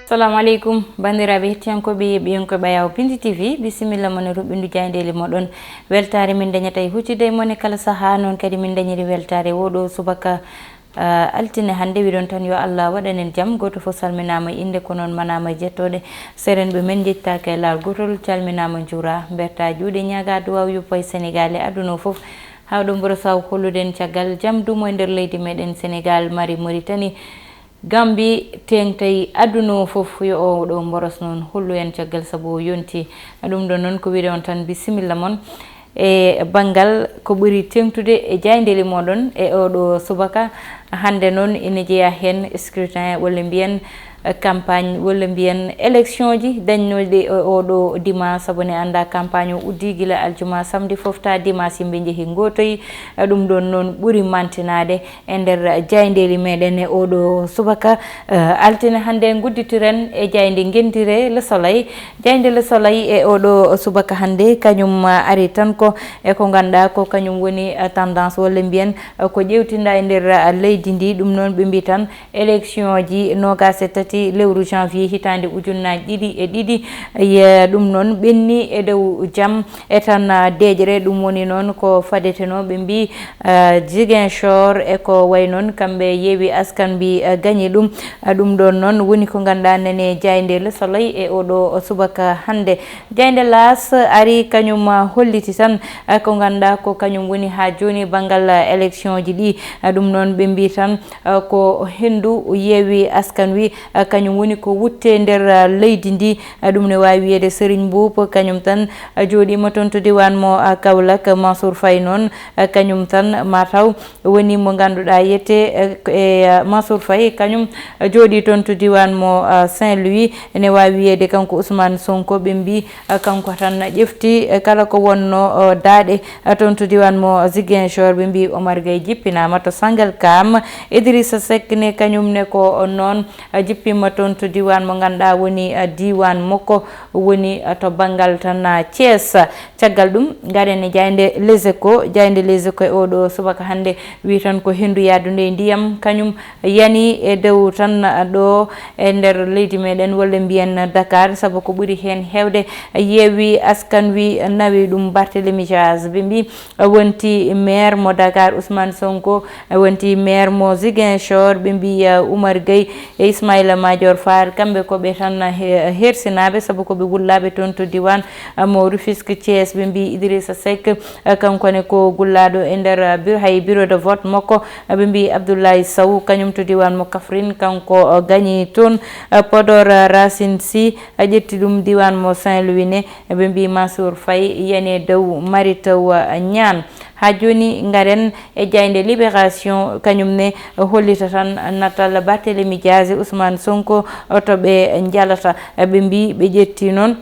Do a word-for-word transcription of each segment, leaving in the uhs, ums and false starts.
Salamu aleykum, banndiraaɓe hettiyankooɓe yeeɓiyankooɓe Ɓayaawo Pindi T V, bisimilla mon e ruɓɓindu jaayndeeli moɗon. Weltaare min dañata e huccide e mon e kala sahaa, noon kadi min dañiri weltaare oo ɗoo subaka, ah, altine hannde. Wiɗon tan yo Allah waɗan en jam. Gooto fof salminaama e innde, ko noon manaama e jettooɗe. Serenɓe men njettaaka e laawol gootol, calminaama njuuraa, mbertaa juuɗe, ñaagaa duwaaw yuppo e Senegaal e aduna o fof. Haa ɗo mboro saw hollude en caggal jam dumo e nder leydi meɗen Senegaal, Mali, Mauritanie, Gambie, teeŋtay aduna o fof, yo o ɗo mboros noon hollu en caggal sabu o yonti. Ɗum ɗo noon ko wiide on tan bisimilla mon e banngal ko ɓuri teeŋtude e jaayndeeli moɗon e oo ɗo subaka. Hannde noon ina jeyaa heen scrutin walla mbiyen, eh, campagne walla mbiyen élection ji dañnooɗi e oo ɗo dimanche, sabu ne anndaa campagne o uddii gila aljuma, samedi fof taa dimanche yimɓe njehi ngootoyi. Eh, ɗum ɗoon noon ɓuri mantinaade e nder jaayndeeli meɗen e oo ɗo subaka, eh, altine hannde. Ngudditiren e jaaynde ngenndire Le Soleil. Jaaynde Le Soleil e oo ɗo subaka hannde kañum, eh, ari tan ko e ko ngannduɗaa ko kañum woni, eh, tendance walla mbiyen, eh, ko ƴeewtinɗaa e nder, eh, leydi ndi. Ɗum noon ɓe mbii tan élection ji noogaas e tati lewru janvier hitaande ujunnaaji ɗiɗi e ɗiɗi, ye ɗum noon ɓenni e dow jam e tan, ah, deeƴre. Ɗum woni noon ko fadetenoo, ɓe mbii, ah, Ziguinchor e ko wayi noon, kamɓe Yewwi Askan Wi, ah, gañi ɗum. Ah, ɗum ɗoon noon woni ko ngannduɗaa nani e jaaynde Le Soleil e oo ɗo subaka hannde. Jaaynde L'As ari kañum, ah, holliti tan, ah, ko ngannduɗaa ko kañum woni haa jooni banngal, ah, élection ji ɗi. Ah, ɗum noon ɓe mbii tan, ah, ko henndu Yewwi Askan Wi, ah, kañum woni ko wutte nder, ah, leydi ndi. Ah, ɗum ne waawi wiyeede Serigne Mboup kañum tan, ah, jooɗiima toon to diiwaan mo, ah, Kaolack. Mansour Faye noon, ah, kañum tan mataw woni mo ngannduɗaa yiyetee, eh, ko e, ah, Mansour Faye kañum, ah, jooɗii toon to diiwaan mo, ah, Saint-Louis. Ene waawi wiyeede kanko Ousmane Sonko, ɓe mbii, ah, kanko tan ƴefti, eh, kala ko wonno, oh, daaɗe, ah, toon to diiwaan mo Ziguinchor. Ɓe mbii Omar Gueye jippinaama to Sangalkam. Idrissa Seck ne kañum ne ko noon, ah, jippiima toon to diiwaan mo ngannduɗaa woni, ah, diiwaan makko woni, ah, to banngal tan, ah, Thiès. Caggal ɗum, ngaren e jaaynde Les Échos. Jaaynde Les Échos e oo ɗo subaka hannde wii tan ko henndu yahdunde e ndiyam, kañum yani e dow tan ɗo e nder leydi meɗen, walla mbiyen Dakar, sabu ko ɓuri heen heewde Yewwi Askan Wi nawi ɗum Barthélémy Dias. Ɓe mbii wonti maire mo Dakar Ousmane Sonko, wonti maire mo Ziguinchor, ɓe mbii, eh, Oumar Gueye e Ismaïla Madior Fall, kamɓe ko ɓe tan he-, hersinaaɓe, sabu ko ɓe wullaaɓe toon to diiwaan, ah, mo Rufisque, Thiès. Ɓe mbii Idrissa Seck, ah, kanko ne ko gullaaɗo e nder, ah, bureau, hay bureau de vote makko. Ah, ɓe mbii Abdoulaye Sow, kañum to diiwaan mo Kaffrine, kanko, ah, gañi toon. Ah, Podor, ah, Racine Sy, ah, ƴetti ɗum diiwaan mo Saint-Louis ne. Ɓe mbii Mansour Faye yani e dow Mary Teuw Niane. Haa jooni, ngaren e jaaynde Libération, kañum ne hollita tan natal Barthélémy Dias e Ousmane Sonko to ɓe njalata. Ɓe mbii ɓe ƴetti noon.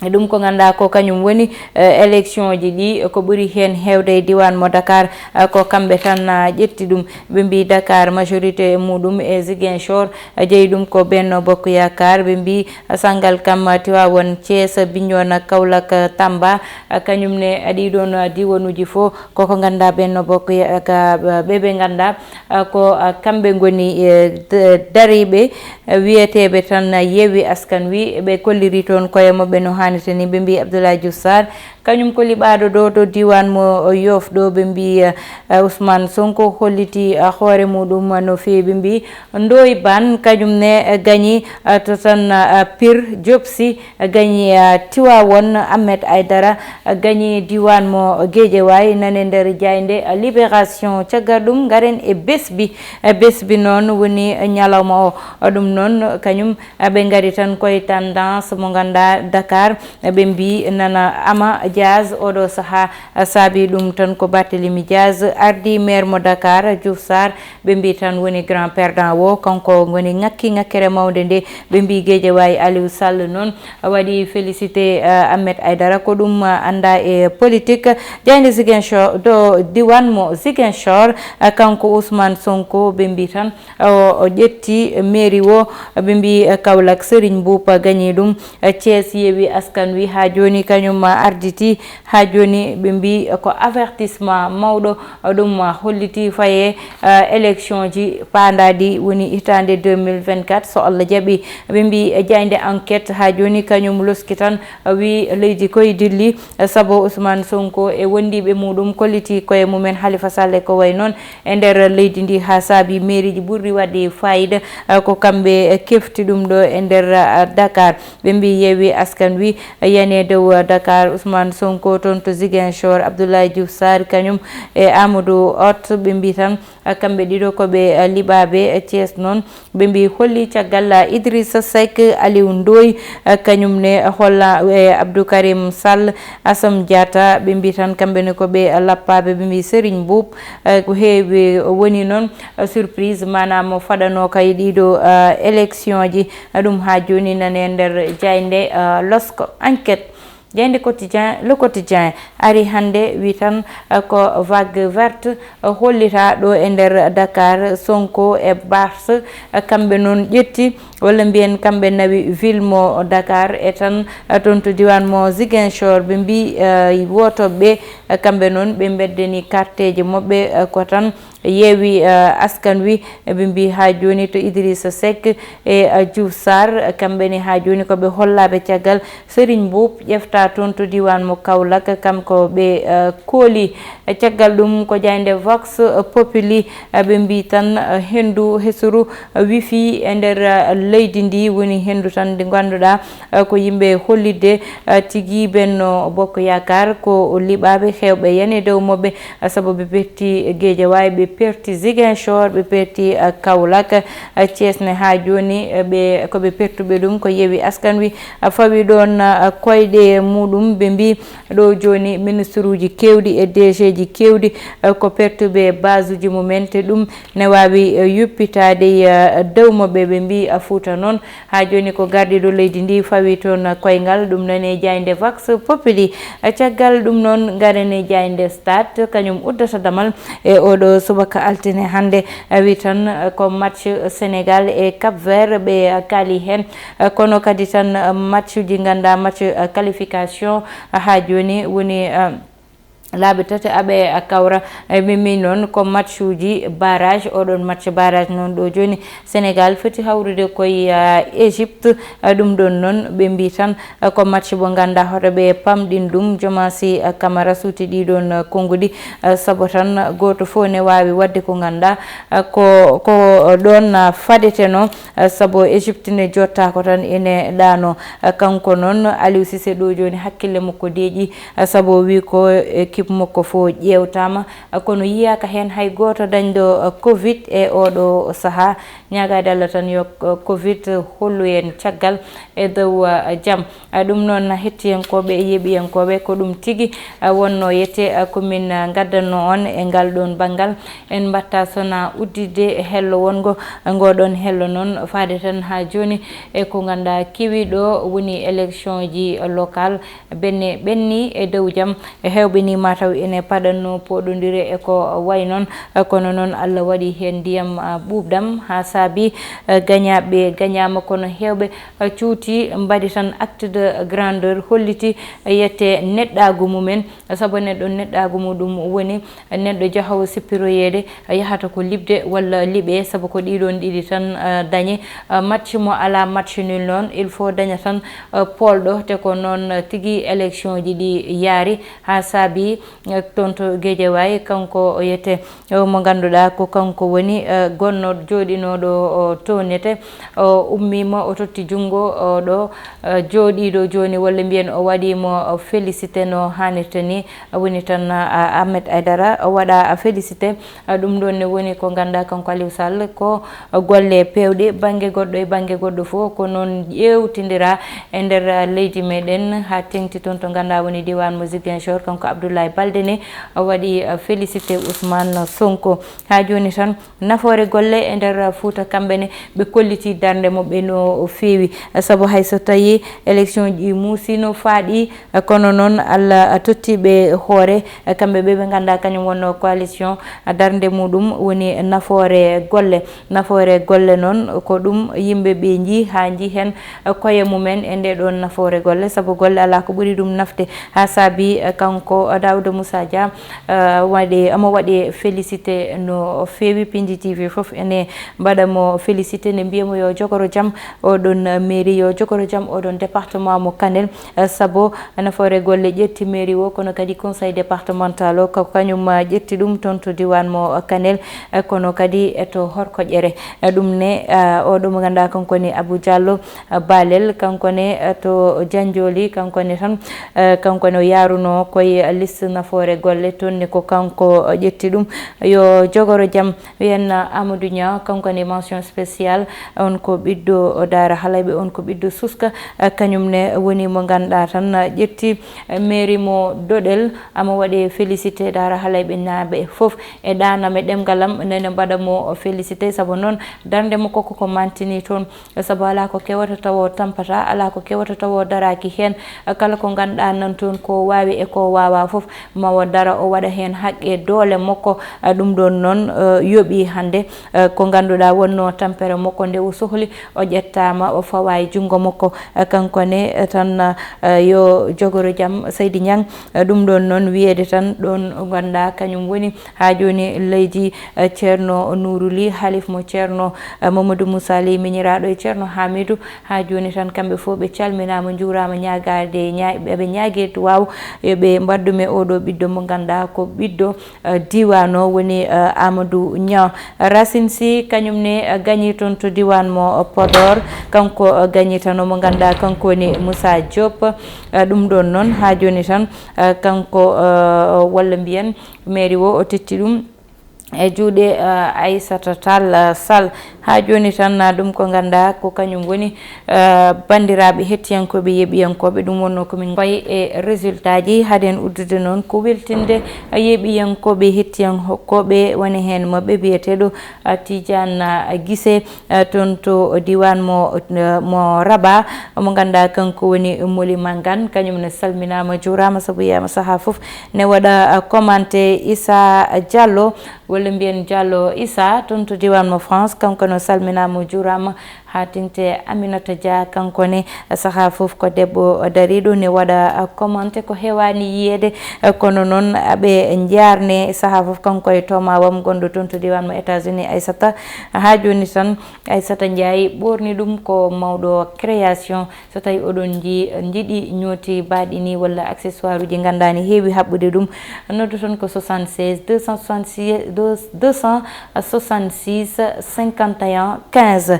E ɗum ko ngannduɗaa ko kañum woni, eh, élection ji ɗi ko ɓuri heen heewde e diiwaan mo Dakar, eh, ko kamɓe tan, ah, ƴetti ɗum. Ɓe mbii Dakar majorité muɗum e Ziguinchor, eh, jeyi ɗum ko Benno Bokk Yaakaar. Ɓe mbii Sangalkam, Tivaouane, Thiès, Bignona, Kaolack, Tamba, kañum ne ɗii ɗoon diiwanuuji fof koko ngannduɗaa Benno Bokk Ya-, ka, ɓe ɓe ngannduɗaa ko kamɓe ngoni, e, d-, dariiɓe, wiyeteeɓe tan Yewwi Askan Wi, ɓe kolliri toon koye maɓɓe no haanirta ni. Ɓe mbii Abdoulaye Diouf Sarr, kañum ko liɓaaɗo ɗo to diiwaan mo Yoff ɗo. Ɓe mbii, eh, Ousmane Sonko holliti, eh, hoore muɗum no feewi. Ɓe mbii Ndoye Bane kañum ne, eh, gañi, eh, to tan, eh, Pire. Diop Sy, eh, gañi, eh, Tivaouane. Ahmed Aïdara, eh, gañi diiwaan mo Guédiawaye, nane nder jaaynde, eh, Libération. Caggal ɗum, ngaren e Besbi. Eh, Besbi noon woni, eh, ñalawma o. Eh, ɗum noon kañum, eh, ɓe ngari tan koye tendance mo ngannduɗaa Dakar. Ɓe mbii nana Ama Diaz oɗo sahaa, saabi ɗum tan ko Barthélémy Diaz ardi maire mo Dakar, Diouf Sarr, ɓe mbii tan woni grand perdant o, kanko woni ŋakki ŋakkere mawnde nde. Ɓe mbii Guédiawaye, Aliou Sall noon waɗi félicité, eh, Ahmed Aïdara, ko ɗum, eh, anndaa e politique. Jaaynde Ziguinchor, ɗo diiwaan mo Ziguinchor, eh, kanko Ousmane Sonko, ɓe mbii tan o, o ƴetti mairie o, ɓe mbii, eh, Kaolack Serigne Mboup gañi ɗum, eh, Thiès Yewwi Askan Wi haa jooni kañum arditi. Haa jooni ɓe mbii ko avertissement mawɗo. Ɗum holliti faye élection ji paandaaɗi woni hitaande deux mille vingt-quatre, so Allah jaɓi. Ɓe mbii jaaynde Enquête haa jooni kañum loski tan, wii leydi koye dilli, sabu Ousmane Sonko e wondiiɓe muɗum kolliti koye mumen Khalifa Sall e ko wayi noon e nder leydi ndi, haa saabi meeriiji ɓurɗi waɗde fayida ko kamɓe kefti ɗum ɗo e nder Dakar. Ɓe mbii Yewwi Askan Wi, yani e dow Dakar, Ousmane Sonko toon to Ziguinchor, Abdoulaye Diouf Sarr kañum e Amadou Hott, ɓe mbii tan kamɓe ɗiɗo ko ɓe liɓaaɓe. Thiès noon, ɓe mbii holli caggal Idrissa Seck, Aliou Ndoye kañum ne holla e Abdou Karim Sall, Assome Diatta, ɓe mbii tan kamɓe ne ko ɓe lappaaɓe. Ɓe mbii Serigne Mboup, ko heewi woni noon surprise, maanaam mo faɗanooka e ɗiɗo élection ji. Ɗum haa jooni nane e nder jaaynde Losko, Enquête, jaaynde Quotidien, Le Quotidien ari hannde wi tan ko vague verte hollita ɗo e nder Dakar. Sonko e Barth, kamɓe noon ƴetti walla mbiyen kamɓe nawi ville mo Dakar e tan toon to diiwaan mo Ziguinchor. Ɓe mbii wootoɓe ɓe, kamɓe noon ɓe mbeddani karteeje maɓɓe ko tan Yewwi Askan Wi. Ɓe mbii haa jooni to Idrissa Seck e Diouf Sarr, kamɓe ne haa jooni ko ɓe hollaaɓe caggal Serigne Mboup ƴefta toon to diiwaan mo Kaolack, kam ko ɓe kooli. Caggal ɗum ko jaaynde Vox Populi, ɓe mbii tan henndu hesuru wifi e nder leydi ndi woni henndu tan ndi ngannduɗaa ko yimɓe hollitde tigi Benno Bokk Yaakaar ko liɓaaɓe heewɓe yani e dow maɓɓe, sabu ɓe perti Guédiawaye, ɓe perti Ziguinchor, ɓe perti Kaolack. Thiès ne haa jooni ɓe ko ɓe pertuɓe ɗum ko Yewwi Askan Wi fawi ɗoon koyɗe muɗum. Ɓe mbii ɗo jooni ministre uji keewɗi e D G ji keewɗi ko pertuɓe base uji mumen, te ɗum ne waawi yuppitaade e dow maɓɓe. Ɓe mbii Fuuta noon haa jooni ko gardiiɗo leydi ndi fawi toon koyngal, ɗum noon e jaaynde Vox Populi. Caggal ɗum noon ngaren e jaaynde Stade, kañum uddata damal e oɗo subaka altine hannde. Wi tan ko match Sénégal e Cap Vert ɓe kaali heen, kono kadi tan match uji ngannda match qualification haa jooni woni laabi tati aɓe kawra. E mimi noon ko match uji barrage, oɗon match barrage noon ɗo jooni Sénégal foti hawrude koye Égypte. Ɗum ɗon noon ɓe mbi tan ko match mo ngannda hoto ɓe pamɗin ɗum. Jomasi Camara suuti ɗiɗon konnguɗi, sabu tan gooto fof ne waawi waɗde ko ngannda ko ko ɗon fadeteno, sabu Égypte ne jottaako tan ene ɗaano. Kanko noon Aliou Cissé ɗo jooni hakkille makko deeƴi, sabu o wi ko équipe makko fof ƴeewtaama, kono yiyaaka heen hay gooto dañɗo covid e oɗo sahaa. Ñaagaade Allah tan yo covid hollu en caggal e dow jam. Ɗum noon hettiyankooɓe e yeeɓiyankooɓe ko ɗum tigi wonno yete ko min ngaddanno on e ngal ɗon banngal. En mbatta sona udditde hello wongo. Ngoɗon hello noon faade tan haa jooni e ko ngannda kewi ɗo woni élection ji local. Benne ɓenni e dow jam, e heewɓe ni mataw ene paɗanno poɗondire e ko way noon. Kono noon Allah waɗi heen ndiyam ɓuuɓɗam haa saabi gañaaɓe gañaama, kono heewɓe cuuti mbaɗi tan acte de grandeur, holliti yette neɗɗaagu mumen. Sabu neɗɗo neɗɗaagu muɗum woni neɗɗo jahoowo sippiroyeede yahata ko liɓde walla liɓe, sabu ko ɗiɗon ɗiɗi tan dañe. Match mo alaa match nul noon, il faut daña tan poolɗo. Te ko noon tigi élection ji ɗi yaari haa saabi toon to Guédiawaye, kanko o yete mo ngannduɗaa ko kanko woni gonno jooɗinooɗo toon yete. O ummiima, o totti junngo ɗo jooɗiiɗo jooni, walla mbiyen o waɗiimo félicité no haanirta ni. Woni tan Ahmed Aidara o waɗa félicité. Ɗum ɗon ne woni ko ngannda kanko Aliou Sall ko golle peewɗe bannge goɗɗo e bannge goɗɗo fof ko noon ƴeewtindira e nder leydi meɗen haa teŋti toon to ngannda woni diiwaan mo Ziguinchor. Kanko Abdoulaye Balde ne waɗi, eh, félicité Ousmane Sonko. Haa jooni tan, nafoore golle e nder Fuuta, kamɓe ne ɓe kollitii darnde maɓɓe no feewi. Sabu hay so tawii élection ji muusii no faaɗi, eh, kono noon Allah totti ɓe hoore, eh, kamɓe ɓe ɓe nganndaa kañum wonnoo coalition, eh, darnde muɗum woni nafoore golle. Nafoore golle noon ko ɗum yimɓe ɓe njii haa njii heen koye mumen e nde ɗoon nafoore golle, sabu golle alaa ko ɓuri ɗum nafde. Haa saabi, eh, kanko Daouda Moussa Dia, eh, waɗi, omo waɗi félicité no feewi, Pinndi T V fof ene mbaɗa mo félicité, ne mbiya mo yo jogoro jam, oɗon mairie yo jogoro jam, oɗon département mo Kanel, eh, sabu nafoore golle ƴetti mairie o, kono kadi conseil départemental o ko kañum, eh, ƴetti ɗum toon to diiwaan mo Kanel, eh, kono kadi e to Horkoƴere. Eh, ɗum ne, eh, oɗo mo ngannduɗaa kanko ne Abou Diallo, eh, Balel, kanko ne, eh, to Janjoli, kanko ne tan, eh, kanko ne o yaarunoo koye liste nafoore golle toon ne ko kanko, eh, ƴetti ɗum. Yo jogoro jam. Wiyen, eh, Amadou Niang, kanko ne mention spéciale, on ko ɓiɗɗo Daara Halayɓe, on ko ɓiɗɗo Suska, eh, kañum ne woni mo ngannduɗaa tan, eh, ƴetti, eh, mairie mo Doɗel, ama waɗe félicité Daara Halayɓe naaɓe fof. E ɗaanam e ɗemngal am, nene mbaɗa mo félicité, sabu noon darnde makko koko mantini toon. Sabu alaa ko kewata tawa o tampata, alaa ko kewata tawa o daraaki heen. Kala ko ngannduɗaa nan toon ko waawi e ko waawaa fof, ma o dara o waɗa heen haqqe doole makko. Ɗum ɗoon noon, eh, yoɓii hannde, eh, ko ngannduɗaa wonnoo tampere makko nde o sohli, o ƴettaama, o fawaa e junngo makko. Eh, kanko ne, eh, tan, eh, yo jogoro jam, Seydi Ñang. Eh, ɗum ɗoon noon wiyeede tan ɗoon ngannduɗaa kañum woni haa jooni leydi, eh, Ceerno Nuuru Li, halif mo Ceerno, eh, Mamadou Moussa Li, miñiraaɗo e Ceerno Hamidou. Haa jooni tan kamɓe fof ɓe calminaama, njuuraama, ñaagaade, ñaa-, ɓe ñaagii duwaaw yo ɓe mbaɗ ɗum e oɗo ɓiɗɗo mo ngannduɗaa ko ɓiɗɗo, eh, diiwaan o woni, eh, Amadou Niang. Racine Sy kañum ne, eh, gañi toon to diiwaan mo, eh, Podor. Kanko, eh, gañi tan omo ngannduɗaa kanko woni Moussa Diop. Eh, ɗum ɗoon noon haa jooni tan, eh, kanko, eh, walla mbiyen mairie o, o tetti ɗum e juuɗe, eh, Aissata Tall, eh, Sall. Haa jooni tan, na ɗum ko ngannduɗaa ko kañum woni, eh, banndiraaɓe hettiyankooɓe, yeeɓiyankooɓe, ɗum wonnoo ko min ngoy e résultat ji. Haaden uddude noon ko weltinde, eh, yeeɓiyankooɓe, hettiyankooɓe, woni heen maɓɓe biyeteeɗo, eh, Tidiane, eh, Guissé, eh, toon to diiwaan mo, eh, mo Rabat, mo ngannduɗaa kanko woni Moli Mangane, kañum ne salminaama, juuraama, sabu yiyaama sahaa fof ne waɗa, eh, commenté. Issa Diallo, walla mbiyen Diallo Issa, toon to diiwaan mo France, kanko ne salminaama, juuraama, haa teeŋti Aminata Dia, kanko ne sahaa fof ko debbo dariiɗo ne waɗa commenté ko heewaani yiyeede, kono noon aɓe njaarne sahaa fof kanko e tomaawam gonɗo toon to diiwaan mo États-Unis, Aissata. Haa jooni tan Aissata Ndiaye ɓoorni ɗum ko mawɗo création. So tawii oɗon nji-, njiɗi ñooti baaɗini walla accessoire uji ngannduɗaa ne heewi haɓɓude ɗum, noddoton ko soixante-seize deux cent soixante-six, deux cent soixante-six cinquante et un quinze,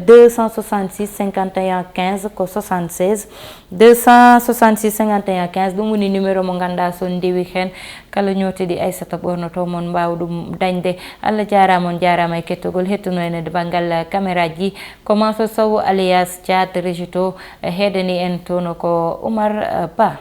deux cent soixante-six cinquante et un quinze ko soixante-seize deux cent soixante-six cinquante et un quinze. Ɗum woni numéro mo ngannduɗaa so ndewi heen, kala ñooti ɗi Aissata ɓoornotoo, mon mbaawa ɗum dañde. Allah jaaraama, on jaaraama e kettogol. Hettuno en e banngal caméra ji ko Mansour Sow alias Thiat, régie to, eh, heedani en toon ko Oumar, eh, Ba.